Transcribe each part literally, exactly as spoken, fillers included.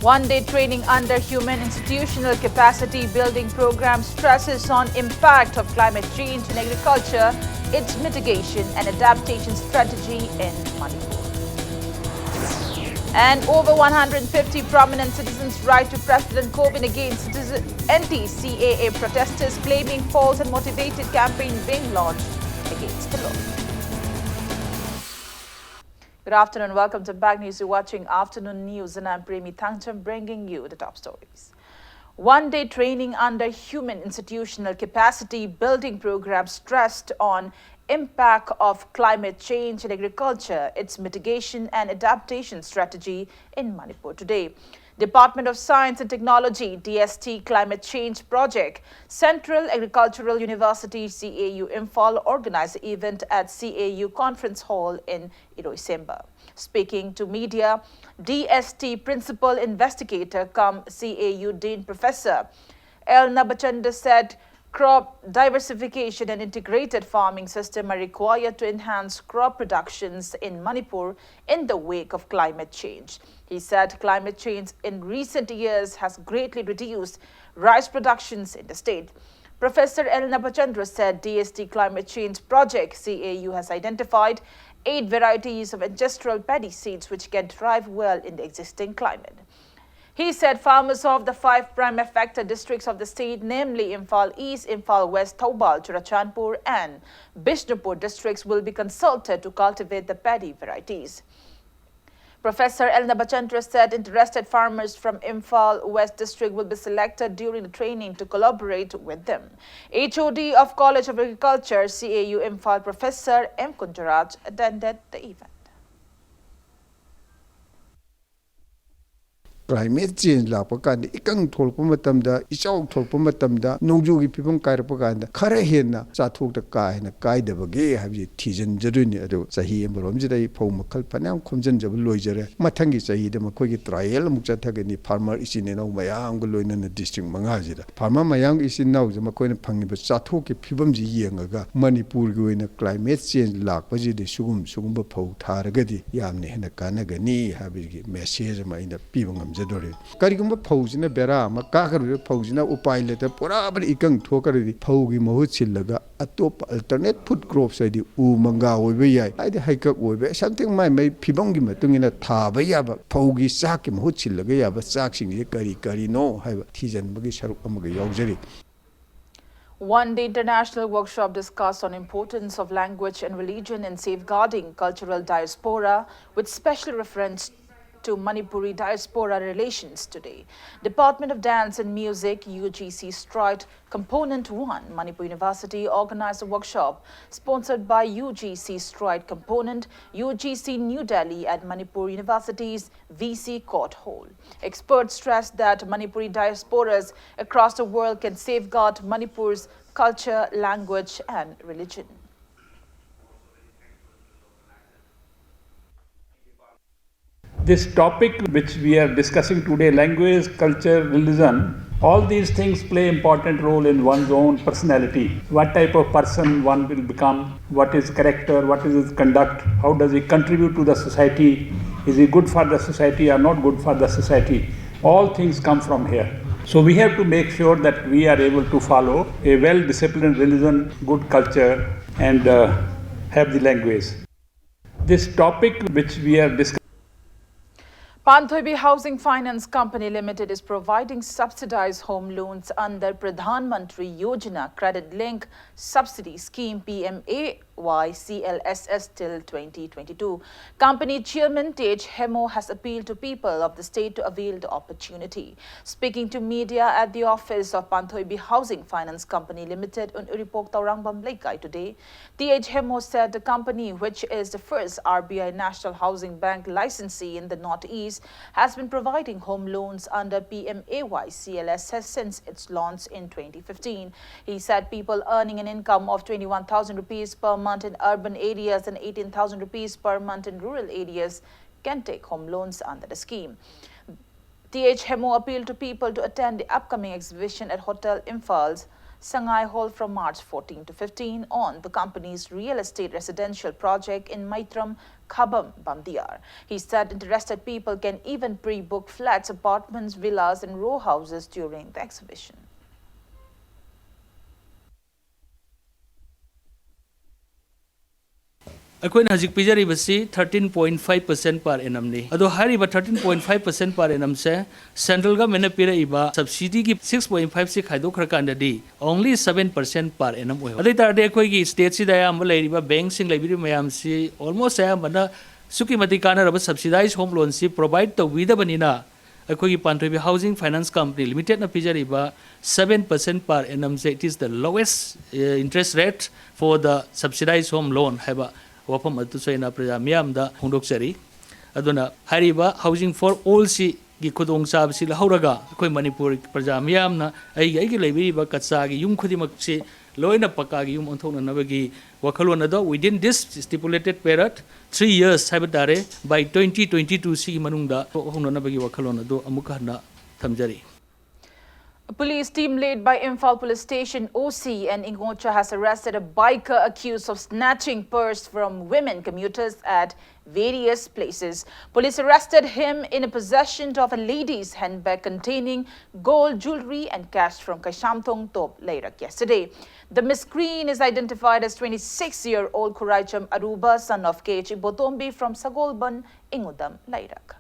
One-day training under Human Institutional Capacity Building Program stresses on impact of climate change in agriculture, its mitigation and adaptation strategy in Manipur. And over one hundred fifty prominent citizens write to President Kovind against citizen, anti-C A A protesters claiming false and motivated campaign being launched against the law. Good afternoon. Welcome to Impact News. You're watching Afternoon News, and I'm Premi Thangcham, bringing you the top stories. One-day training under Human Institutional Capacity Building Program stressed on impact of climate change in agriculture, its mitigation and adaptation strategy in Manipur today. Department of Science and Technology, D S T, Climate Change Project, Central Agricultural University, C A U Imphal, organized the event at C A U Conference Hall in Iroisemba. Speaking to media, D S T Principal Investigator cum C A U Dean Professor L Nabachandra said crop diversification and integrated farming system are required to enhance crop productions in Manipur in the wake of climate change. He said climate change in recent years has greatly reduced rice productions in the state. Professor L Nabachandra said D S T Climate Change Project, C A U, has identified eight varieties of ancestral paddy seeds which can thrive well in the existing climate. He said farmers of the five prime affected districts of the state, namely Imphal East, Imphal West, Thoubal, Churachandpur, and Bishnupur districts, will be consulted to cultivate the paddy varieties. Professor L Nabachandra said interested farmers from Imphal West District will be selected during the training to collaborate with them. H O D of College of Agriculture, C A U Imphal, Professor M Kunjaraj, attended the event. Climate change ꯂꯥꯛꯄ ꯀꯥꯟꯗ, ꯏꯀꯪ ꯊꯣꯛꯂꯛꯄ ꯃꯇꯝꯗ, ꯏꯆꯥꯎ ꯊꯣꯛꯂꯛꯄ ꯃꯇꯝꯗ, ꯅꯣꯡꯖꯨꯒꯤ ꯐꯤꯕꯝ ꯀꯥꯏꯔꯛꯄ ꯀꯥꯟꯗ ꯈꯔ ꯍꯦꯟꯅ ꯆꯥꯊꯣꯛꯇ ꯀꯥ ꯍꯦꯟꯅ ꯀꯥꯏꯗꯕꯒꯦ ꯍꯥꯏꯕꯁꯤ ꯊꯤꯖꯤꯟꯖꯗꯣꯏꯅꯤ꯫ ꯑꯗꯨ ꯆꯍꯤ ꯑꯃꯔꯣꯝꯁꯤꯗ ꯑꯩ ꯐꯧ ꯃꯈꯜ ꯐꯅꯌꯥꯝ ꯈꯣꯝꯖꯤꯟꯖꯕ ꯂꯣꯏꯖꯔꯦ꯫ ꯃꯊꯪꯒꯤ ꯆꯍꯤꯗ ꯃꯈꯣꯏꯒꯤ trial ꯑꯃꯨꯛ ꯆꯠꯊꯒꯅꯤ, farmer ꯏꯆꯤꯟ ꯏꯅꯥꯎ ꯃꯌꯥꯝꯒ ꯂꯣꯏꯅꯅ district ꯃꯉꯥꯁꯤꯗ꯫ Farmer ꯃꯌꯥꯝꯒꯤ ꯏꯆꯤꯟ ꯏꯅꯥꯎꯁꯦ ꯃꯈꯣꯏꯅ ꯐꯪꯉꯤꯕ ꯆꯥꯊꯣꯛꯀꯤ ꯐꯤꯕꯝꯁꯤ ꯌꯦꯡꯉꯒ ꯃꯅꯤꯄꯨꯔꯒꯤ ꯑꯣꯏꯅ climate change ꯂꯥꯛꯄꯁꯤꯗ ꯁꯤꯒꯨꯝ ꯁꯤꯒꯨꯝꯕ ꯐꯧ ꯊꯥꯔꯒꯗꯤ ꯌꯥꯝꯅ ꯍꯦꯟꯅ ꯀꯥꯟꯅꯒꯅꯤ ꯍꯥꯏꯕꯒꯤ message ꯑꯃ ꯑꯩꯅ ꯄꯤꯕ ꯉꯝꯃꯤ꯫ ꯖꯗꯣꯔꯦ꯫ ꯀꯔꯤꯒꯨꯝꯕ ꯐꯧꯁꯤꯅ ꯕꯦꯔꯥ ꯑꯃ ꯀꯥꯈ꯭ꯔꯕ, ꯐꯧꯁꯤꯅ ꯎꯄꯥꯏ ꯂꯩꯇ ꯄꯨꯔꯥ ꯏꯀꯪ ꯊꯣꯛꯈ꯭ꯔꯗꯤ, ꯐꯧꯒꯤ ꯃꯍꯨꯠ ꯁꯤꯜꯂꯒ ꯑꯇꯣꯞꯄ alternate food crops, ꯍꯥꯏꯗꯤ ꯎ ꯃꯪꯒꯥ ꯑꯣꯏꯕ ꯌꯥꯏ, ꯍꯥꯏꯗꯤ ꯍꯩꯀꯛ ꯑꯣꯏꯕ ꯌꯥꯏ, something ꯃꯥꯏ ꯃꯥꯏ ꯐꯤꯕꯝꯒꯤ ꯃꯇꯨꯡ ꯏꯟꯅ ꯊꯥꯕ ꯌꯥꯕ, ꯐꯧꯒꯤ ꯆꯥꯛꯀꯤ ꯃꯍꯨꯠ ꯁꯤꯜꯂꯒ ꯌꯥꯕ ꯆꯥꯛꯁꯤꯡꯁꯦ ꯀꯔꯤ ꯀꯔꯤꯅꯣ ꯍꯥꯏꯕ ꯊꯤꯖꯤꯟꯕꯒꯤ ꯁꯔꯨꯛ ꯑꯃꯒ ꯌꯥꯎꯖꯔꯤ꯫ One day international workshop discussed on importance of language and religion in safeguarding cultural diaspora, with special reference to Manipuri diaspora relations today. Department of Dance and Music, U G C Stride Component one, Manipur University, organized a workshop sponsored by U G C Stride Component, U G C New Delhi at Manipur University's V C Court Hall. Experts stressed that Manipuri diasporas across the world can safeguard Manipur's culture, language, and religion. This topic which we are discussing today, language, culture, religion, all these things play important role in one's own personality. What type of person one will become, what is character, what is his conduct, how does he contribute to the society, is he good for the society or not good for the society. All things come from here. So we have to make sure that we are able to follow a well-disciplined religion, good culture, and uh, have the language. This topic which we are discussing Panthoibi Housing Finance Company Limited is providing subsidized home loans under Pradhan Mantri Yojana Credit Link Subsidy Scheme, P M A Y C L S S, till twenty twenty-two. Company Chairman T H Hemo has appealed to people of the state to avail the opportunity. Speaking to media at the office of Panthoibi Housing Finance Company Limited on Uripok Taurangbam Leikai today, T H Hemo said the company, which is the first R B I National Housing Bank licensee in the Northeast, has been providing home loans under P M A Y C L S S since its launch in twenty fifteen. He said people earning an income of twenty-one thousand rupees per month in urban areas and eighteen thousand rupees per month in rural areas can take home loans under the scheme. T H Hemo appealed to people to attend the upcoming exhibition at Hotel Imphal's Sangai Hall from March fourteen to fifteen on the company's real estate residential project in Maitram, Khabam, Bamdiyar. He said interested people can even pre-book flats, apartments, villas, and row houses during the exhibition. ꯑꯩꯈꯣꯏꯅ ꯍꯧꯖꯤꯛ ꯄꯤꯖꯔꯤꯕꯁꯤ thirteen point five percent per annum ꯅꯤ꯫ ꯑꯗꯣ ꯍꯥꯏꯔꯤꯕ thirteen point five percent per annum ꯁꯦ central government ꯅ ꯄꯤꯔꯛꯏꯕ subsidy ꯒꯤ six point five ꯁꯤ ꯈꯥꯏꯗꯣꯛꯈ꯭ꯔꯀꯥꯟꯗꯗꯤ only seven percent per annum ꯑꯣꯏꯍꯧꯏ꯫ ꯑꯗꯨ ꯑꯣꯏ ꯇꯥꯔꯗꯤ ꯑꯩꯈꯣꯏꯒꯤ state ꯁꯤꯗ ꯑꯌꯥꯝꯕ ꯂꯩꯔꯤꯕ bank ꯁꯤꯡ ꯂꯩꯕꯤꯔꯤꯕ ꯃꯌꯥꯝꯁꯤ almost ꯑꯌꯥꯝꯕꯅ ꯑꯁꯨꯛꯀꯤ ꯃꯇꯤꯛ ꯀꯥꯟꯅꯔꯕ subsidized home loan ꯁꯤ provide ꯇꯧꯕꯤꯗꯕꯅꯤꯅ ꯑꯩꯈꯣꯏꯒꯤ ꯄꯥꯟꯊꯣꯏꯕꯤ Housing Finance Company Limited ꯅ ꯄꯤꯖꯔꯤꯕ seven percent per annum say, it is the lowest, uh, interest rate for the subsidized home loan ꯍꯥꯏꯕ ꯋꯥꯐꯝ ꯑꯗꯨꯁꯨ ꯑꯩꯅ ꯄ꯭ꯔꯖꯥ ꯃꯤꯌꯥꯝꯗ ꯐꯣꯡꯗꯣꯛꯆꯔꯤ꯫ ꯑꯗꯨꯅ ꯍꯥꯏꯔꯤꯕ Housing for All ꯁꯤꯒꯤ ꯈꯨꯗꯣꯡꯆꯥꯕꯁꯤ ꯂꯧꯍꯧꯔꯒ ꯑꯩꯈꯣꯏ ꯃꯅꯤꯄꯨꯔ ꯄ꯭ꯔꯖꯥ ꯃꯤꯌꯥꯝꯅ ꯑꯩꯒꯤ, ꯑꯩꯒꯤ ꯂꯩꯕꯤꯔꯤꯕ ꯀꯆꯥꯒꯤ ꯌꯨꯝ ꯈꯨꯗꯤꯡꯃꯛꯁꯤ ꯂꯣꯏꯅ ꯄꯛꯀꯥꯒꯤ ꯌꯨꯝ ꯑꯣꯟꯊꯣꯛꯅꯅꯕꯒꯤ ꯋꯥꯈꯜꯂꯣꯟ ꯑꯗꯣ within this stipulated period, three years ꯍꯥꯏꯕ ꯇꯥꯔꯦ, by twenty twenty-two ꯁꯤꯒꯤ ꯃꯅꯨꯡꯗ ꯍꯧꯅꯅꯕꯒꯤ ꯋꯥꯈꯜꯂꯣꯟ ꯑꯗꯨ ꯑꯃꯨꯛ ꯍꯟꯅ ꯊꯝꯖꯔꯤ꯫ A police team led by Imphal Police Station O C and Ingocha has arrested a biker accused of snatching purse from women commuters at various places. Police arrested him in possession of a lady's handbag containing gold jewelry and cash from Kaishamthong Top Leirak yesterday. The miscreant is identified as twenty-six-year-old Khuraicham Aruba, son of K H Ibotombi from Sagolban, Ingudam Leirak.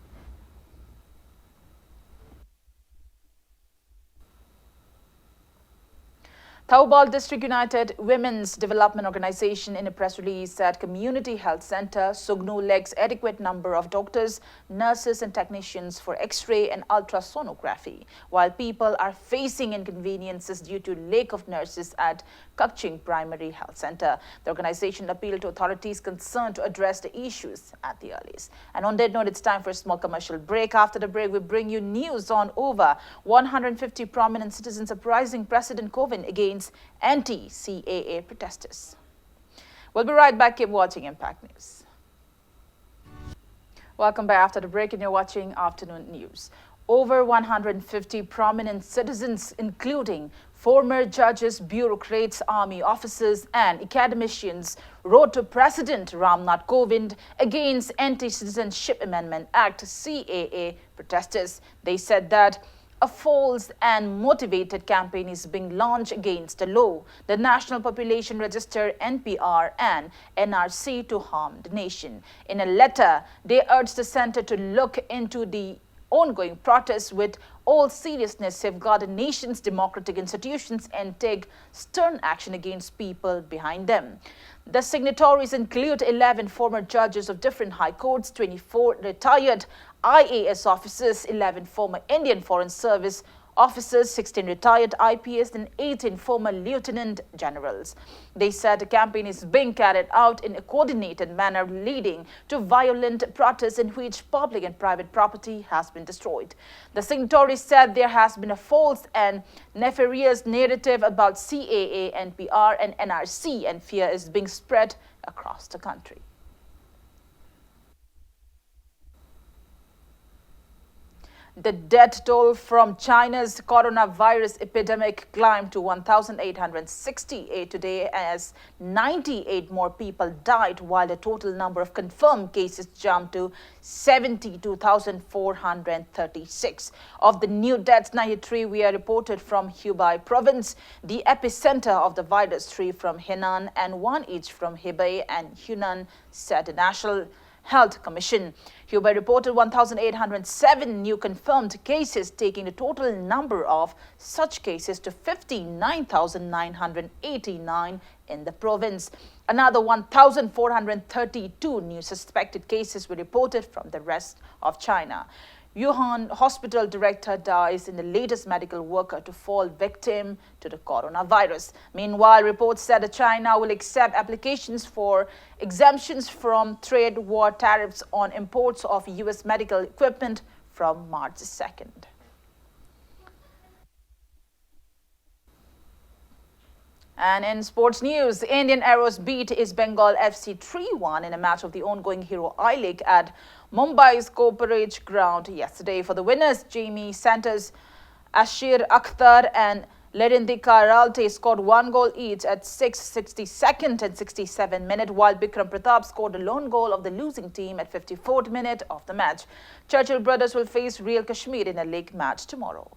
Thoubal District United Women's Development Organization in a press release said community health center Sugnu lacks adequate number of doctors, nurses and technicians for X-ray and ultrasonography, while people are facing inconveniences due to lack of nurses at Kakching Primary Health Center. The organization appealed to authorities concerned to address the issues at the earliest. And on that note, it's time for a small commercial break. After the break, we bring you news on over one hundred fifty prominent citizens uprising President Kovind against anti-C A A protesters. We'll be right back. Keep watching Impact News. Welcome back after the break, and you're watching Afternoon News. Over one hundred fifty prominent citizens, including Former judges, bureaucrats, army officers, and academicians wrote to President Ram Nath Kovind against Anti-Citizenship Amendment Act, C A A, protesters. They said that a false and motivated campaign is being launched against the law, the National Population Register, N P R, and N R C, to harm the nation. In a letter, they urged the center to look into the ongoing protests with all seriousness, safeguard the nation's democratic institutions, and take stern action against people behind them. The signatories include eleven former judges of different high courts, twenty-four retired I A S officers, eleven former Indian Foreign Service officers, sixteen retired I P S, and eighteen former lieutenant generals. They said the campaign is being carried out in a coordinated manner, leading to violent protests in which public and private property has been destroyed. The signatories said there has been a false and nefarious narrative about C A A, N P R, and N R C, and fear is being spread across the country. The death toll from China's coronavirus epidemic climbed to one thousand eight hundred sixty-eight today, as ninety-eight more people died, while the total number of confirmed cases jumped to seventy-two thousand four hundred thirty-six. Of the new deaths, ninety-three were reported from Hubei province, the epicenter of the virus, three from Henan and one each from Hebei and Hunan, said the National Health Commission. Hubei reported one thousand eight hundred seven new confirmed cases, taking the total number of such cases to fifty-nine thousand nine hundred eighty-nine in the province. Another one thousand four hundred thirty-two new suspected cases were reported from the rest of China. Wuhan hospital director dies in the latest medical worker to fall victim to the coronavirus. Meanwhile, reports said that China will accept applications for exemptions from trade war tariffs on imports of U S medical equipment from March second. And in sports news, Indian Arrows beat East Bengal F C three one in a match of the ongoing Hero I-League at Mumbai's Copperage ground yesterday. For the winners, Jamie Santos, Ashir Akhtar, and Lerinthy Karalte scored one goal each at six, sixty-second and sixty-seven minute, while Bikram Pratap scored a lone goal of the losing team at fifty-fourth minute of the match. Churchill Brothers will face Real Kashmir in a league match tomorrow.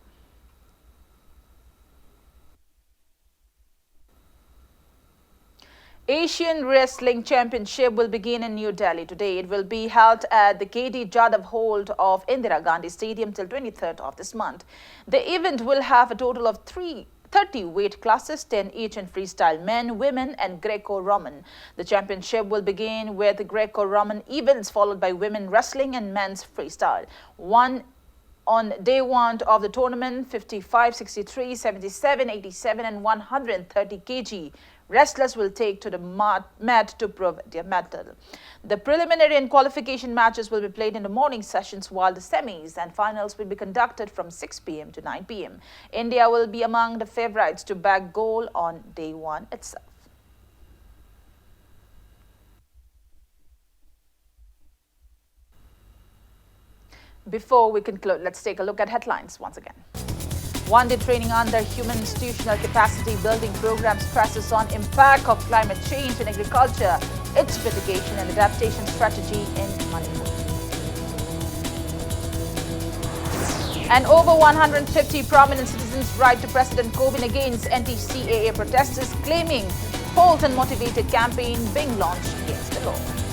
Asian Wrestling Championship will begin in New Delhi today. It will be held at the K D Jadhav Hall of Indira Gandhi Stadium till twenty-third of this month. The event will have a total of three, thirty weight classes, ten each in freestyle men, women, and Greco-Roman. The championship will begin with Greco-Roman events, followed by women wrestling and men's freestyle. One on day one of the tournament, fifty-five, sixty-three, seventy-seven, eighty-seven, and one hundred thirty K G wrestlers will take to the mat, mat to prove their mettle. The preliminary and qualification matches will be played in the morning sessions, while the semis and finals will be conducted from six p m to nine p m. India will be among the favorites to bag gold on day one itself. Before we conclude, let's take a look at headlines once again. One day training under human institutional capacity building programs presses on impact of climate change in agriculture, its mitigation and adaptation strategy in Manipur. And over one hundred fifty prominent citizens write to President Kovind against anti-C A A protesters, claiming false and motivated campaign being launched against the law.